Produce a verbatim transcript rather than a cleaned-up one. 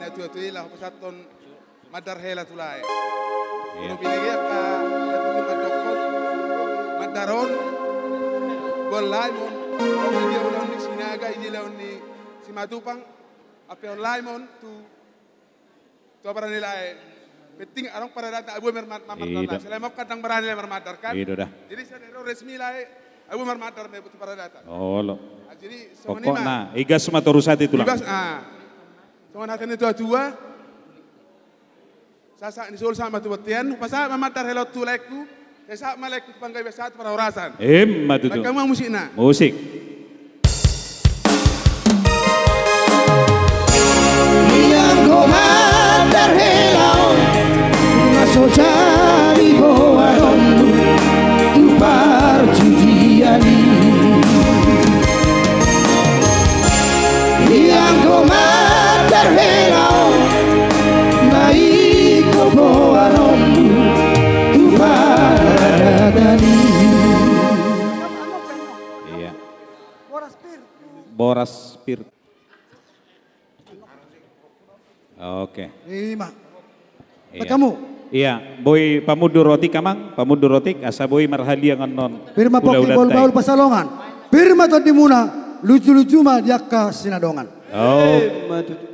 Tua-tua i laho pasahathon mandar hela tu lae. Iya. Molo binege angka tua-tua mandokkon mandar on, boan laem on, ijia ulaon ni Sinaga, ijia ulaon ni Simatupang, ampe on laem on tu, tu abaran ni lae. Penting adong paradaton, abu mar-, mar-, mar-, Iya. marmandar. Selama on kan ndang barani lae marmandar kan. Iya, dah. Jadi sadari on resmi lae, abu marmandar ma i tu paradaton. Olo. Ah, jadi songon i ma. Pokokna, igas ma torus ate tulang. Igas, ah. Songon hata ni tua-tua. Sahat-sahat ni solu sahat ma tu bontean, hupasahat ma mandar hela on tu laengku, sai sahat ma laengku tu panggabean, sahat tu parhorasan. Emma tutu. Baen hamu ma musikna. Musik. Ianggo mandar hela on, na so jadi boanonmu tu parjujian i. Ianggo mandar hela on, na ingkon boanonmu tu paradaton i. Iya. Boras pir. Oke. Ima. Iya. Baen hamu. Iya, boi pamundur otik, Amang, pamundur otik, asa boi marhaliang annon. Pir ma pongki, bahulbahul pansalongan. Pir ma tondimuna, luju-luju ma di angka sinadongan. Oh. Emma tutu.